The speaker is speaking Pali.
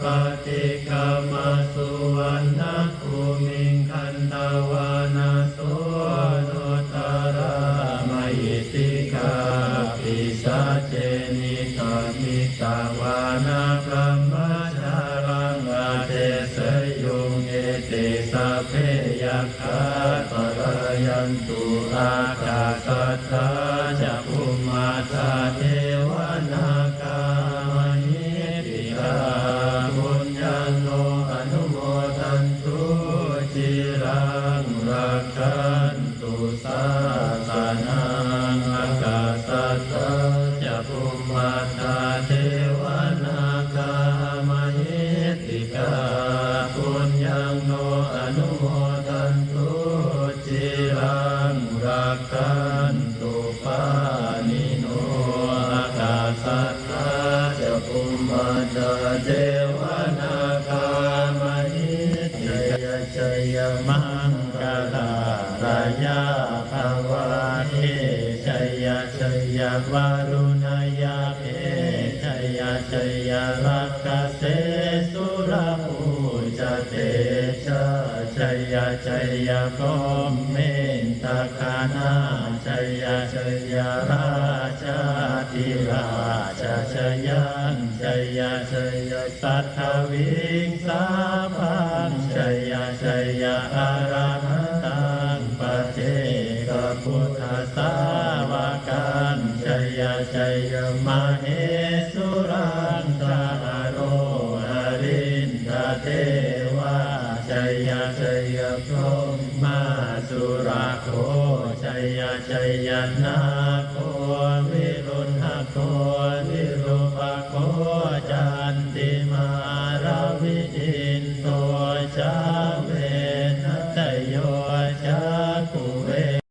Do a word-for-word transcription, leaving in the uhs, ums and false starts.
paṭikkamma suvaṇṇabhūmiṃ gantvāna soṇuttarā mahiddhikā pisāce niddhamitvāna brahmajālaṃ adesayuṃ. Ete sabbe yakkhā palāyantu, ākāsaṭṭhā ca bhummaṭṭhā devā nāgā mahiddhikā puññaṃ no anumodantu ciraṃ rakkhantu sāsanaṃ. Ākāsaṭṭhā ca bhummaṭṭhā devā nāgā mahiddhikā puññaṃ no anumodantu ciraṃ rakkhantu pāṇino. Ākāsaṭṭhā ca bhummaṭṭhā devā nāgā mahiddhikā. Jaya jaya maṅkarājaraññā bhavagge, jaya jaya varuṇayakkhe, jaya jaya rakkhase surabhujatejā, jaya jaya brahmendagaṇā, jaya jaya rājādhirāja jayaṃ, jaya jaya satthaviṃ sabbaṃ, jaya jaya arahantaṃ paccekabuddhasāvakaṃ, jaya jaya mahesuraṃ saharo harindadevā, jaya jaya brahmā surakkho, jaya jaya nāgo viruḷhako virūpakkho candimā ravi indo ca